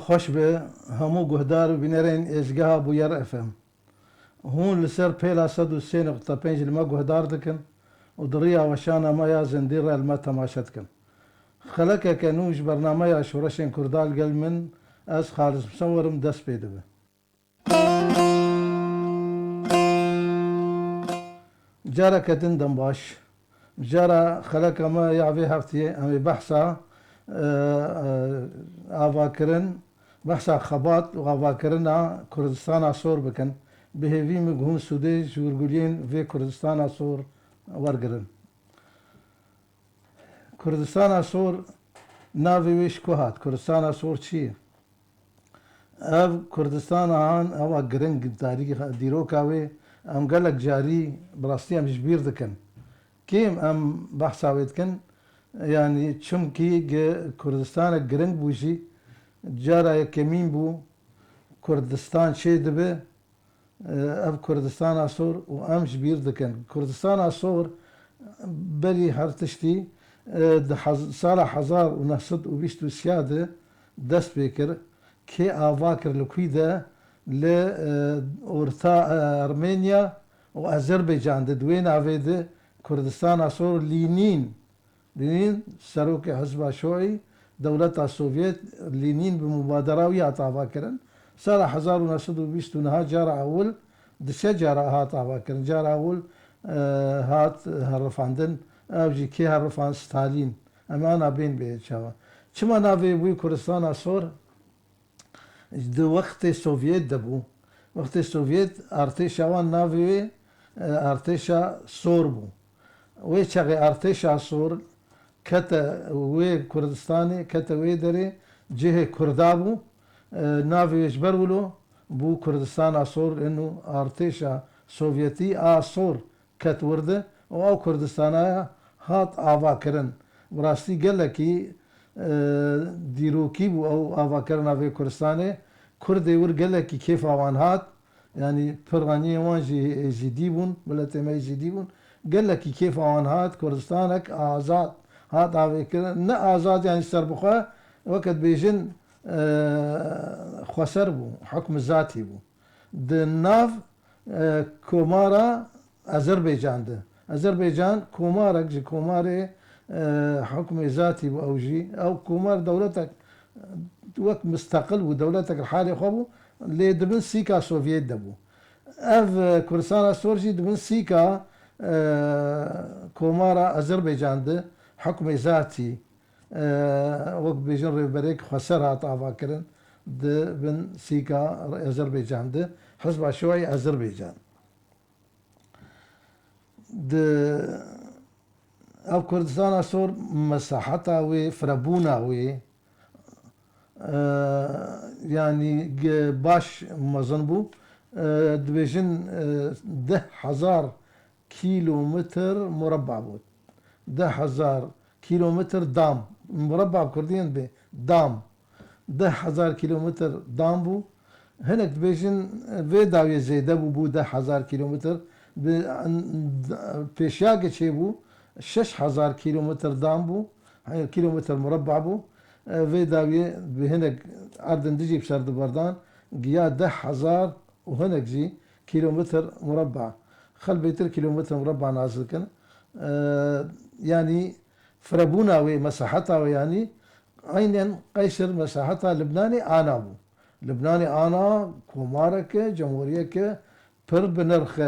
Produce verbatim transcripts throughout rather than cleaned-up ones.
Xweş be hemû guhdar û bînerên êzgeha Bûyer F M. Hûn li ser pêla sed û sê nokta pênc li me guhdar dikin û di riya weşana me ya zindî re li me temaşe dikin. Xelekeke nû ji bernameya Şoreşên Kurda li gel min, ez Xalis Musewir im, dest pê dibe. Careke din dem baş. Cara xeleka me ya vê heftiyê em ê behsa, e, e, avakirin, behsa xebat û avakirina Kurdistana Sor bikin. Bi hêvî min ku hûn sûdê ji wirguliyên vê Kurdistana Sor wergirin. Kurdistana Sor, navê wê ji ku hat? Kurdistana Sor çi ye? Ev Kurdistana han ewa giring, tarîx, dîroka wê em gelek carî bi rastî em ji bîr dikin. Kêm em behsa wê dikin, yanî çimkî gi-, Kurdistanek giring bû jî, cara yekemîn bû Kurdistan çê dibe, ev Kurdistana Sor û em ji bîr dikin. Kurdistana Sor berî her tiştî, e, di hez-, sala hezar û neh sed û bîst û sê de dest pê kir. Kê ava kir, li kwî de? Li, e, orta, e, Ermenya û Azerbaycan de, di wê navê de Kurdistana Sor Lînîn Lînîn, serokê Hizba Şoî, dewleta Sovyet, Lînîn bi mubadera wî hat avakirin. Sala hezar û neh sed û bîst û neh cara ewil, di se cara hat avakirin. Cara ewil, e, hat herifandin, ew jî kê herifand? Stalîn. Em ana bên bê çawa. Çima navê wî Kurdistana Sor? Di wextê Sovyet de bû. Wextê Sovyet artêşa wan navê wê, e, artêşa Sor bû. Wê çaxê artêşa Sor kete wê Kurdistanê, kete wê derê, cihê Kurda bû. E, navê wê ji ber wilo bû Kurdistana Sor, ino artêşa Sovyetî a Sor ket wir de û ew Kurdistanaya hat avakirin. Bi rastî gelekî, e, dîrokî bû ew avakirina vê Kurdistanê. Kurdê wir gelekî kêfa wan hat. Yanî piraniyên wan jî êzîdî bûn, miletê me êzîdî bûn. Gelekî kêfa wan hat, Kurdistanek azad hat avêkirin. Ne azad, yanî serbixwe, weke dibêjin, e, xweser bû, hukm zatî bû. Di nav, e, komara Azerbaycan de. Azerbaycan komarek ji komarê, e, hukmê zatî bû ew jî. Ew komar dewletek, e, wek misteqil bû, dewletek li halê xwe bû, lê di bin sîka Sovyet de bû. Ev, e, Kurdistana Sor jî di bin sîka, e, komara Azerbaycan de hukmê zatî, e, wek bêjin rêberêk xweser hat avakirin di bin sîka Azerbaycan de, Hizba Şoî Azerbaycan. Di ev Kurdistana Sor mesaheta wê, firebûna wê, e, yanî ge-, baş mezin bû. E, dibêjin, e, deh hezar kîlometr mureba bû. Deh hezar kîlometr dam. Mureba bi kurdî yên bê dam. Deh hezar kîlometr dam bû. Hinek dibêjin, vê dawiyê zêde bû, bû deh hezar kîlometr. Bi, pêşiyakê çêbû şeş hezar kîlometr dam bû, he, kîlometr mureba bû. E, vê dawiyê bi hinek erdin dijî bi ser diberdan, giya deh hezar û hinek jî kîlometr mureba. Xelbêtir kîlometr mureba nas dikin. E, yanî firebûna wê, mesaheta wê, yanî eynen qeysir mesaheta Libnanê ana bû. Libnanê ana komareke, cemhuriyeke pir bi nirx e,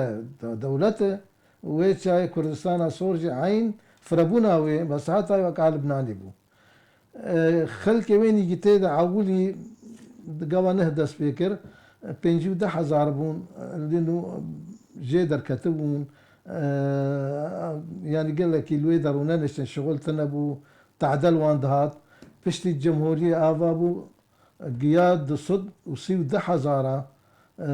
de-, dewlet e. Wê çayê Kurdistana Sor jî eyn firebûna wê, mesaheta wê wek a Libnanê bû. E, xelkê wê nîgîtê de ewilî gava neh dest pê kir, pêncî û deh hezar bûn, lê nû jê derketibûn, e, yanî gelekî li wê derûne niştin, şixul tune bû, tadel wan dihat. Piştî cemhuriyê ava bû, giya du sed û sî û du hezara, e,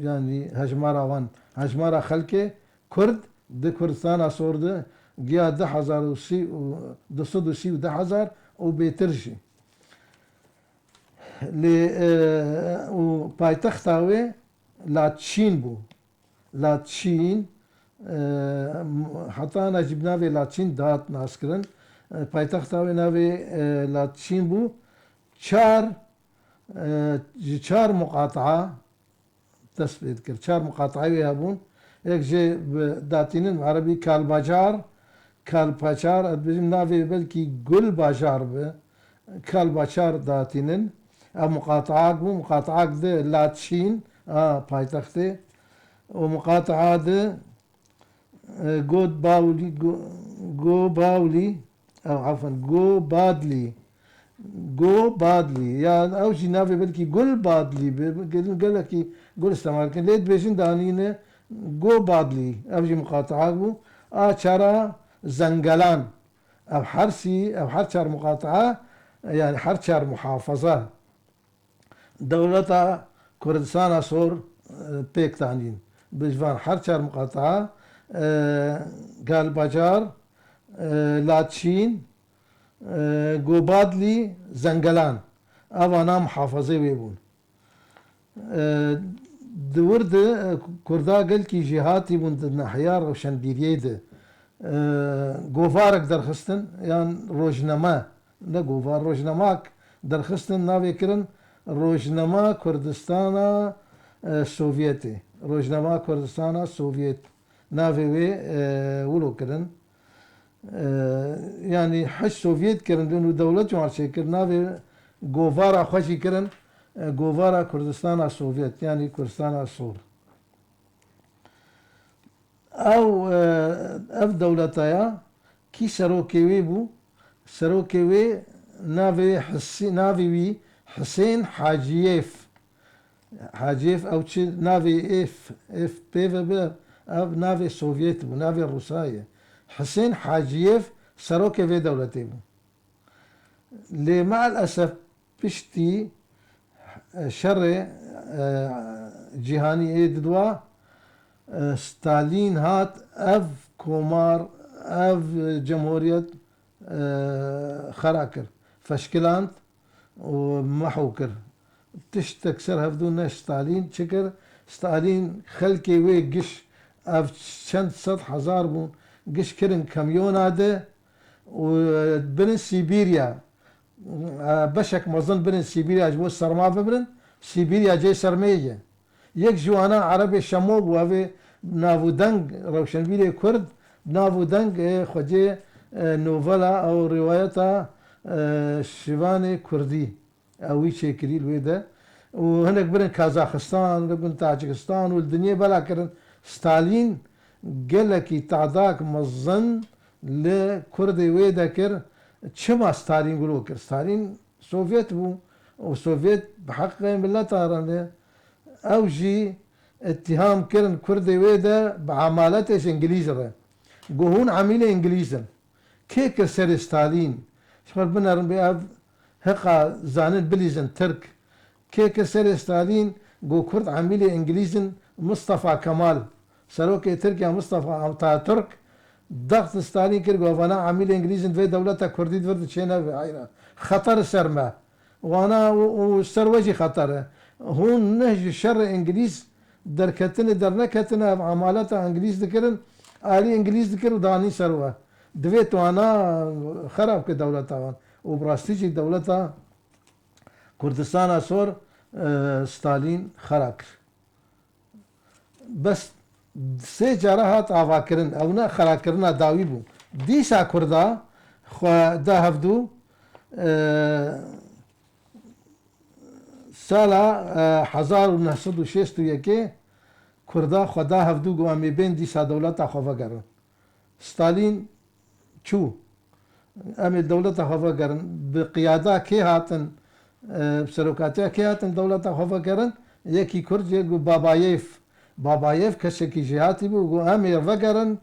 yanî hejmara wan, hejmara xelkê Kurd di Kurdistana Sor de giya du hezar û sî û, du sed û sî û du hezar û bêtir jî. Lê, e, û paytexta wê Laçîn bû. Laçîn, e, heta ana jî bi navê Laçîn dihat naskirin. E, paytexta wê navê, e, Laçîn bû. Çar e, ji çar muqataa dest pê dikir. Çar muqataê wê hebûn. Yek jê bi datînin bi erebî Kalbacar, Kalpaçar, ez dibêjim navê belkî Gulbajar bi. Kalbaçar datînin. Ev muqataak bû. Muqataak di Laçîn, a, paytextê. Û muqataa di, e, Godbawlî, Go-, Gobawlî, ew, efwen, Gobadlî. Gobadlî. Ya ew jî navê belkî Gulbadlî bi, bi, gel-, gelekî gul îstemal dikin. Lê dibêjin danîne Gobadlî. Ev jî muqataak bû. A çara Zengelan. Ev hersî, ev her çar muqataa, yani her çar muhafaza dewleta Kurdistana Sor, e, pêk danîn. Bi ji van her çar muqataa, e, Galbacar, e, Laçîn, e, Gobadlî, Zengelan. Evana muhafazê wê bûn. E, di wir de, e, Kurda gelkî jêhatî bûn di nahiya rewşenbîriyê de. E, govarek derxistin yan rojname, ne govar, rojnemak derxistin, navê kirin Rojnama Kurdistana, e, Sovyetê. Rojnama Kurdistana Sovyet. Navê wê, e, wilo kirin. E, yanî hiç Sovyet kirin, dûn û dewlet ji wan çêkir, navê govara xwe jî kirin, e, Govara Kurdistana Sovyet, yanî Kurdistana Sor. Ew, e, ev dewleta ya, kî serokê wê bû? Serokê wê navê Hisê-, navê wî Hisên Haciyêv. Haciyêv ew çi navê êf, êf pê ve bi, ev navê Sovyet bû, navê Rûsa ye. Hisên Haciyêv serokê vê dewletê bû. Lê me'el esef piştî, e, şerê, e, cîhanî ê didwa, e, Stalîn hat ev komar, ev cemhuriyet, e, xera kir, feşkiland û meho kir. Tiştek ser hevdû ne Stalîn çi kir? Stalîn xelkê wê giş, ev çend sed hezar bûn, giş kirin kamyona de û birin Sîbîrya. Beşek mezin birin Sîbîrya ji bo serma bibirin. Sîbîrya cê sermê ye. Yek ji wana Erebê Şemo bû, ev ê navûdeng, rewşenbîrê Kurd, navûdeng ê xwecê, e, novela ew rîwayeta, e, Şivanê Kurdî. Ew wî çêkirî li wê de. Û hinek birin Kazaxistan, hinek birin Tacikistan û li dinyê bela kirin. Stalîn gelekî tadak mezin li Kurdê wê de kir. Çima Stalîn wilo kir? Stalîn Sovyet bû û Sovyet bi heqê mileta re ne. Ew jî îttiham kirin Kurdê wê de bi emaletê ji Îngilîz re. Got, hûn emîlê Îngilîz in. Kê kir serê Stalîn? Ji xwe binerin bê ev hiqa zanin bilîzin Tirk. Kê kir serê Stalîn? Got, Kurd emîlê Îngilîz in, Mistefa Kemal. Serokê Tirkiye Mistefa Ataturk, daxtê Stalîn kir, got, vana emîlê Îngilîz in, vê dewleta Kurdî di vir de çêneve heyra. Xeter ser me. Wana û, û ser we jî xeter e. Hûn ne ji şerê Îngilîz derketine, derneketine, ev emaleta Îngilîz dikirin, alî Îngilîz dikir û danî ser we. Divê tu wana xera bike dewleta wan. Û bi rastî jî dewleta Kurdistana Sor, e, Stalîn xera kir. Bes sê cara hat avakirin. Ew ne xerakirina dawî bû. Dîsa Kurda xwe da hevdû, e, sala, e, hezar û neh sed û şêst û yekê Kurda xwe da hevdû, got, em ê bên dîsa dewleta xwe vegerin. Stalîn çû. Em ê dewleta xwe vegerin. Bi qiyada kê hatin, e, bi serokatiya kê hatin dewleta xwe vegerin? Yekî Kurd jê got Babayev. Babayev kesekî jêhatî bû, got, em ê vegerin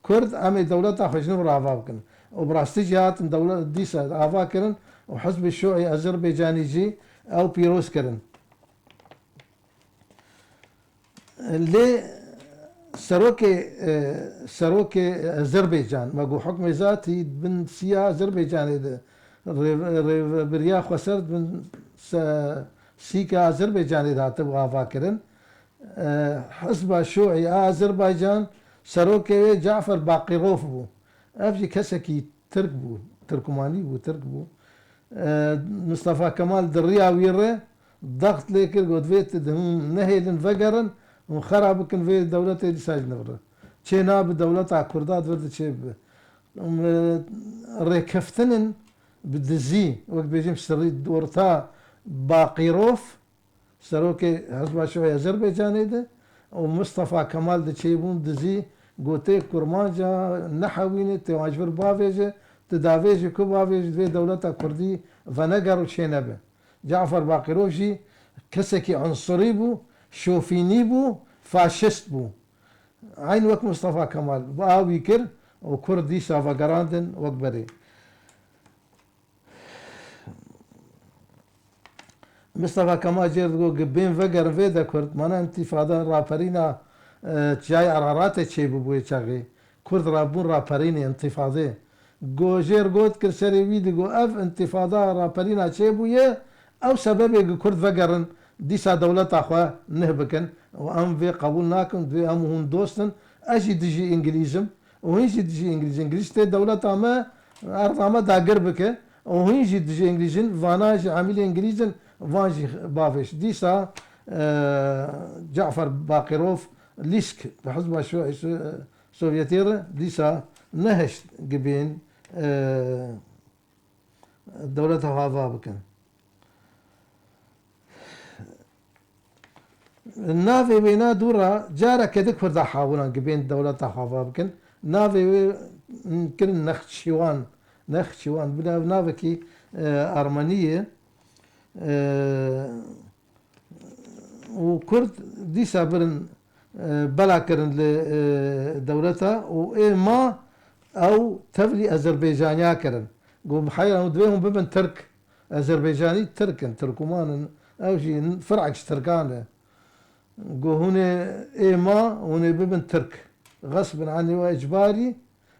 Kurd, em ê dewleta xwe ji nû re ava bikin. Û bi rastî jî hatin dewle-, dîsa ava kirin û Hizbê Şûî Azerbaycanî jî ew pîroz kirin. Lê serokê, e, serokê Azerbaycan, me got hukmê zatî bin siya Azerbaycanê de rê-, rêvebiriya xweser bin se-, sîka Azerbaycanê de hatibû avakirin. E, Hizba Şûî a Azerbaycan serokê wê Cafer Baqîrov bû. Ev jî kesekî Tirk bû, Tirkmanî bû, Tirk bû. E, Mistefa Kemal di riya wî re Daxt lê kir, got, vê ti di hûn nehêlin vegerin, hûn xera bikin vê dewletê dîsa jî nivire. Çê nabe dewleta Kurda di vir de çê bibe. Em, e, rêkeftinên bi dizî, wek bêjim sirrî di orta Baqîrov, serokê Hizba Şu'ê Azerbaycanê de û Mistefa Kemal de çêbûn dizî, gotê kurmanca nehewîne, tê wan ji vir bavêje, tu davêjî ku bavêje, divê dewleta Kurdî veneger û çênebe. Cafer Baqîrov jî kesekî unsurî bû, şofînî bû, faşist bû. Eyn wek Mistefa Kemal. Bi a wî kir û Kurd dîsa vegerandin wek berê. Mistefa Kemal jê re digot, "Gi bên vegerin vê de Kurd." Mana întîfada raperîna, e, çiyayê Araratê çêbûbûyê çaxê. Kurd rabûn raperînê întîfadê. Go jê re got, kir serê wî, digo, "Ev întîfada raperîna çêbûye, ew sebebê gi Kurd vegerin, dîsa dewleta xwe nih bikin. Û em vê qebûl nakin, divê em û hûn dost in. Ez jî dijî Îngilîz im." Û hîn jî dijî Îngilîz. Îngilîz tê dewleta me, erda me dagir bike. Û hîn jî dijî Îngilîz in. Vana jî emîlê Îngilîz in, van jî bavêj. Dîsa, e, Cafer Baqîrov lîsk bi Hizba Şu'ê Sovyetê re dîsa nehişt gibên, e, dewleta xwe ava bikin. Navê wêna dû re careke di Kurda hawîlan gibên dewleta xwe ava bikin. Navê wê kirin Nexçîwan. Nexçîwan bi nav-, navekî, e, Ermenî ye. E, û Kurd dîsa birin, e, bela kirin li, e, dewleta û ê ma ew tevlî Azerbaycaniya kirin. Got, "Heyran, divê hûn bibin Tirk." Azerbaycanî Tirk in, Tirkûman in. Ew jî fir'ek ji Tirkan e. Got, "Hûn ê ê ma, hûn ê bibin Tirk. Xesbin anî we icbarî,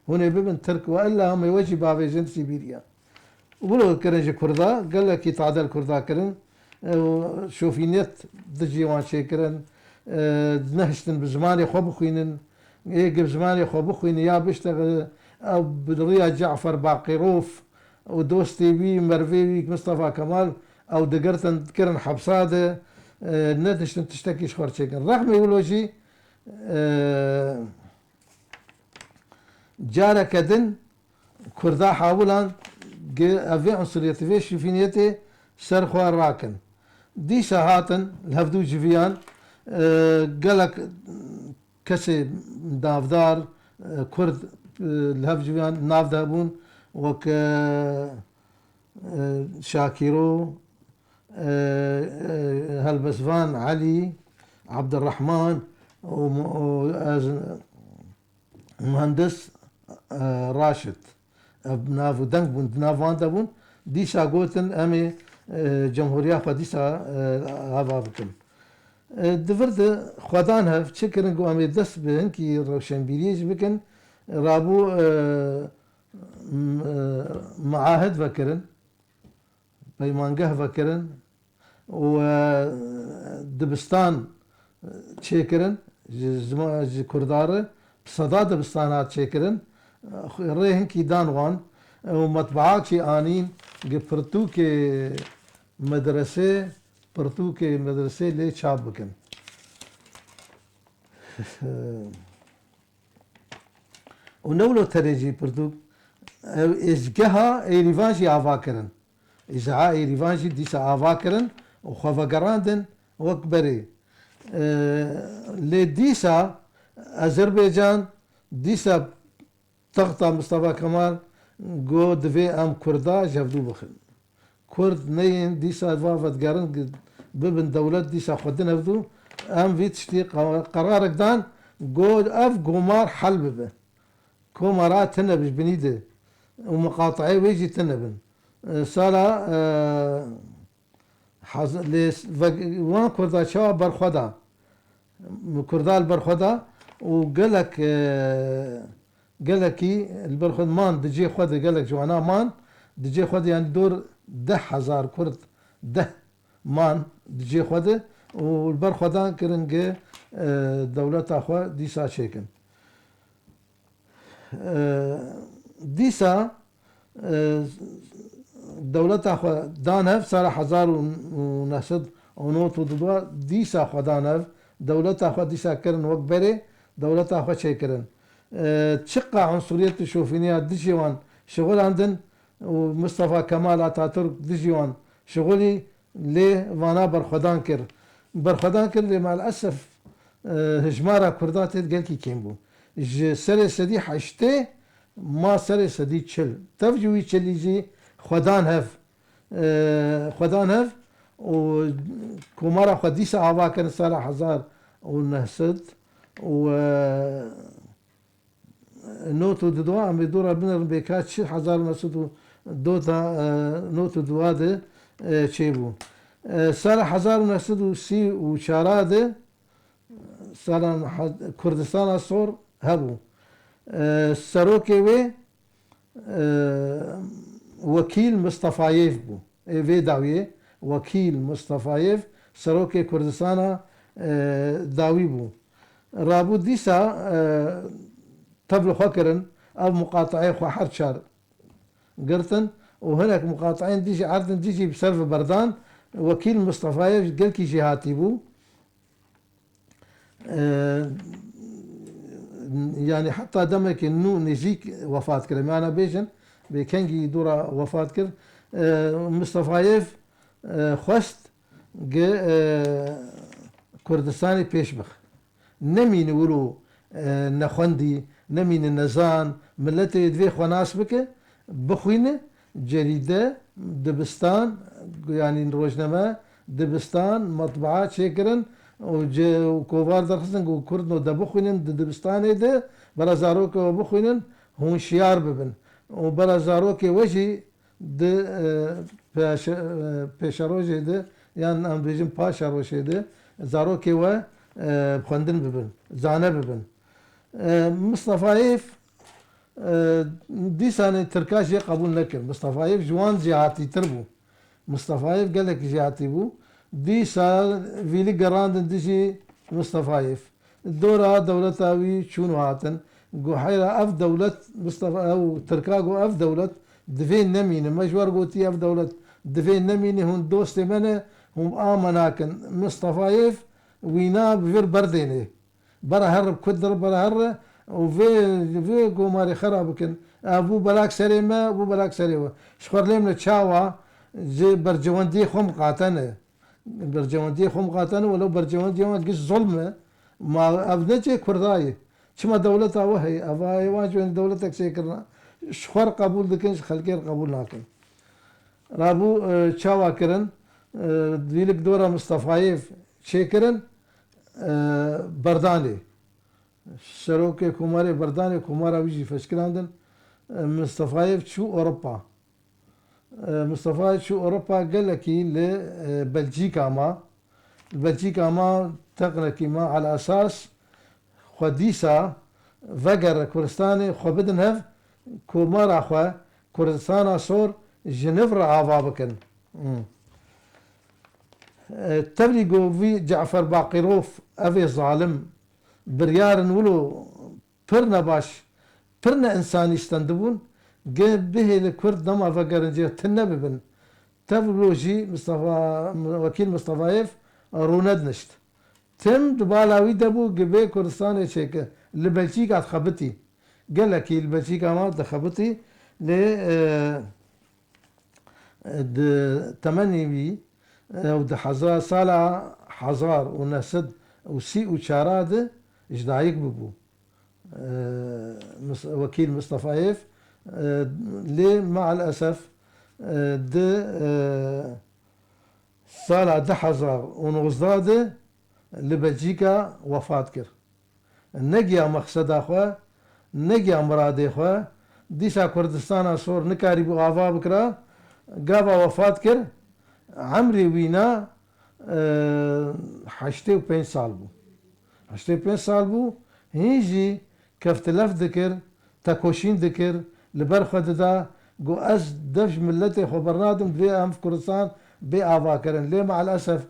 hûn ê bibin Tirk. We illa hûn ê we jî bavêjin Sîbîrya." Wilo kirin ji Kurda, gelekî tadel Kurda kirin. Ew şofîniyet dijî wan çêkirin. E, nehiştin bi zimanê xwe bixwînin. Ê gi bi zimanê xwe bixwîne ya biştexile, ew bi riya Cafer Baqîrov û dostê wî, mervê wî Mistefa Kemal, ew digirtin, dikirin hepsa de, e, nediştin tiştekî ji xwe re çêkin. Rexmê wilo jî, e, careke din Kurda hawîlan gi-, ev vê unsuriyetê, vê şofîniyetê ser xwe rakin. Dîsa hatin li hevdû civiyan, e, gelek kesê navdar, e, Kurd, e, li hev civiyan nav de hebûn, wek, e, e, Şakîro, e, e, Helbestvan Elî, Ebdirrehman û mu-, û ez, Muhendis, e, Raşid. Ev bi nav û deng bûn, di nav wan de bûn. Dîsa gotin, "Em ê, e, cemhuriya xwe dîsa, e, ava bikin." E, di vir de xwedan hev çi kirin ku em ê dest bi hinkî rewşenbîriyê jî bikin. Rabû, e, m-, e, miahed vekirin. Peymangeh vekirin û, e, dibistan çêkirin, ji zima-, ji Kurda re bi seda dibistan hat çêkirin, rê hinkî dan wan û metbaakî anîn gi pirtûkê medresê, pirtûkê medresê lê çap bikin. Û ne wilo tenê jî pirtûk, ew êzgeha Êrîvan jî ava kirin. Êzeha Êrîvan jî dîsa ava kirin û xwe vegerandin wek berê. Ee, lê dîsa Azerbaycan, dîsa texta Mistefa Kemal got, divê em Kurda ji hevdû bixin. Kurd neyên dîsa va vedigerin, bibin dewlet, dîsa xwe din hevdû. Em vî tiştî qa-, qerarek dan, got ev gomar hel bibe. Komara tune bi ji binî de û miqateyê wê jî tune bin. E, sala, e, haz-, lê s-, ve-, wan Kurda çawa berxwe da? Kurda li ber xwe da û gelek, e, gelekî li ber xwe man di cê xwe de, gelek ji wana man di cê xwe de, yanî dor deh hezar Kurd, deh man di cê xwe de û li ber xwe dan kirin gi, e, dewleta xwe dîsa çêkin. E, dîsa, e, dewleta xwe dan hev sala hezar û neh sed û nod û du dîsa xwe dan hev, dewleta xwe dîsa kirin wek berê, dewleta xwe çêkirin. E, çiqa unsuriyet û şofîniya dijî wan şixulandin û Mistefa Kemal Atatürk dijî wan şixulî, lê vana berxwedan kir. Berxwedan kir, lê maalesef, e, hijmara Kurda tê gelkî kêm bû. Ji serê sedî heştê ma serê sedî çil. Tev ji wî çilî jî xwedan hev. E, xwedan hev û komara xwe dîsa ava kirin sala hezar û neh sed û, e, nod û du dua, em ê dora binerin bê ka çi hezar û neh sed û dota, e, nod û dua de, e, çêbû. E, sala hezar û neh sed û sî û çara de, sala he-, Kurdistana Sor hebû. E, serokê wê, e, Wekîl Mistefayêv bû. Ê vê dawiyê Wekîl Mistefayêv serokê Kurdistana, e, dawî bû. Rabû dîsa, e, tev li xwe kirin, ev muqateyê xwe her çar girtin û hinek muqateyên dî jî erdin dî jî bi ser ve berdan. Wekîl Mistefayêv gelkî jêhatî bû. E, yanî heta demekê nû nêzîk wefat kir. Em ana bêjin, bê kengî dora wefat kir. E, Mistefayêv, e, xwest gi, e, Kurdistanê pêş bix. Nemîne wilo, e, nexwendî, nemîne nezan, miletê divê xwe nas bike, bixwîne, cerîde, dibistan, yanî rojname, dibistan, metbaa çêkirin û ce-, û kovar derxistin ku Kurd no de bixwînin di dibistanê de, bera zarokê we bixwînin, hûn şiyar bibin. Û bera zarokê we jî di, e, pêşe-, e, pêşerojê de, yan em bêjin paşerojê de, zarokê we, e, xwendin bibin, zane bibin. E, Mistefayêv, e, dîsanê Tirka jê qebûl nekir. Mistefayêv ji wan jêhatîtir bû. Mistefayêv gelek jêhatî bû. Dîsa vîlî gerandin dijî Mistefayêv. Dora dewleta wî çûn û hatin. Got, heyra ev dewlet, Mistefa, ew Tirka got, ev dewlet divê nemîne. Me ji we re gotî ev dewlet divê nemîne. Hûn dostê me ne, hûn a me nakin. Mistefayêv wîna bi vir berdênê. Bera herre, Kurd re bera herre û vê, vê gomarê xera bikin. Ev bû belak serê me, bû belak serê we. Ji xwe lêm ne çawa ji bercewendiyê xwe miqate ne. Bercewendiyê xwe miqate ne, welo bercewendiyê wan giş zulm e. Ma ev ne cê Kurda ye. Çima dewleta we heye? Ev a ê wan ji wê dewletek çêkirina. Ji xwe re qebûl dikin, ji xelkê re qebûl nakin. Rabû, e, çawa kirin? E, vîlik dora Mistefayêv çêkirin, e, Berdanê. Serokê Komarê Berdanê, komara wî jî feşkilandin. E, Mistefayêv çû Ewropa. E, Mistefayêv çû Ewropa, gelekî li, e, Belçîka ma. Li Belçîka ma, teqnekî ma, ala esas xwe dîsa vegere Kurdistanê, xwe bidin hev, komara xwe Kurdistana Sor ji nû re ava bikin. Hmm. E, tevlî go vî Cafer Baqîrov, evê zalim, biryarin wilo pir nebaş, pir ne insanî stendibûn, gi bihêle Kurd dema vegerin cê tune bibin. Tevlo jî Mistefa, Wekîl Mistefayêv rûnedinişt. Tim di bala wî de bû, gi bê Kurdistanê çêke. Li Belçîka dixebitî. Gelekî li Belçîka ma dixebitî. Lê, e, di temenî wî, e, û di heza-, sala hezar û neh sed û sî û çar de ji dayik bûbû. E, Mis-, Wekîl Mistefayêv, e, lê maalesef, e, di, e, sala du hezar û nozdeh de li Belçîka wefat kir. Negiya mexseda xwe, negiya miradê xwe, dîsa Kurdistana Sor nikarîbû ava bikira, gava wefat kir, emrê wîna, e, heştê û pênc sal bû. Heştê û pênc sal bû, hîn jî keftilef dikir, tekoşîn dikir, li ber xwe dida, got, ez dev ji miletê xwe bernadim, divê em Kurdistan bê avakirin. Lê maalesef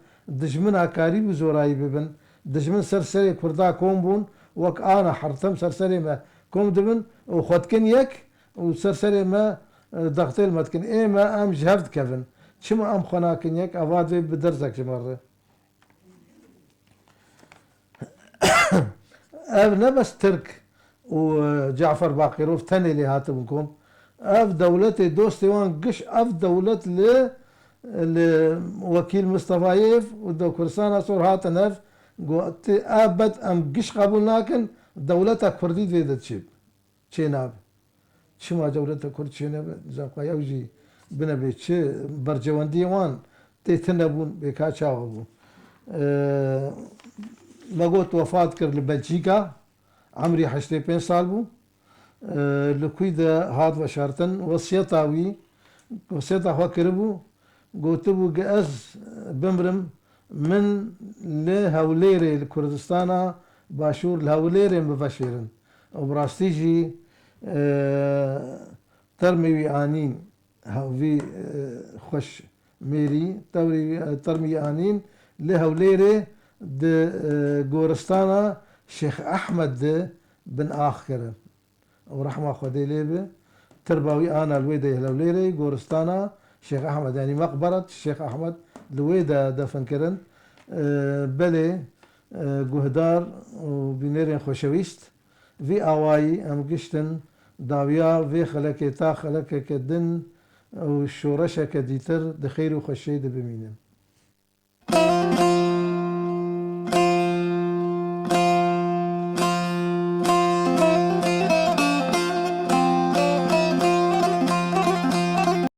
dijmina karîbû zorayî bibin. Dijmin ser serê Kurda kom bûn, wek ana hertim ser serê me kom dibin û xwe dikin yek û ser serê me, e, dextê li me dikin. Ê me em ji hev dikevin. Çima em xwe nakin yek? Eva divê bi derzek ji me re. Ev ne bes Tirk û, e, Cafer Baqîrov tenê lê hatibûn kom. Ev dewletê dostê wan giş, ev dewlet li, li Wekîl Mistefayêv û de Kurdistana Sor hatin ev, gotî, ev bed em giş qebûl nakin, dewleta Kurdî vê de çê, çê nabe. Çima dewleta Kurd çênebe? Zanqay ew jî binebê çi bercewendiyê wan tê tune bûn, bê ka çawa bû? Ee, me got wefat kir li Belçîka, emrî heştê pênc sal bû. Ee, li kûy de hat veşartin, wesiyeta wî, wesiyeta xwe kiribû, gotibû, ge ez bimrim, min li Hewlêrê, li Kurdistana Başûr, li Hewlêrê min veşêrin. Û bi rastî jî, e, termê wî anîn, ha, vî, e, xweş mêrî, tewrî, e, termê wî anîn li Hewlêrê di, e, goristana Şêx Ehmed de bin ax kirin. Û rehma Xwedê lê be. Tirba wî ana li wê de Hewlêrê, goristana Şêx Ehmed, yanî meqberet Şêx Ehmed li wê de defin kirin. E, belê, e, guhdar û bînerên xweşewîst, vî awayî em giştin dawiya vê xelekê ta xelekeke din û şoreşeke dîtir di xêr û xweşiyê de bimînin.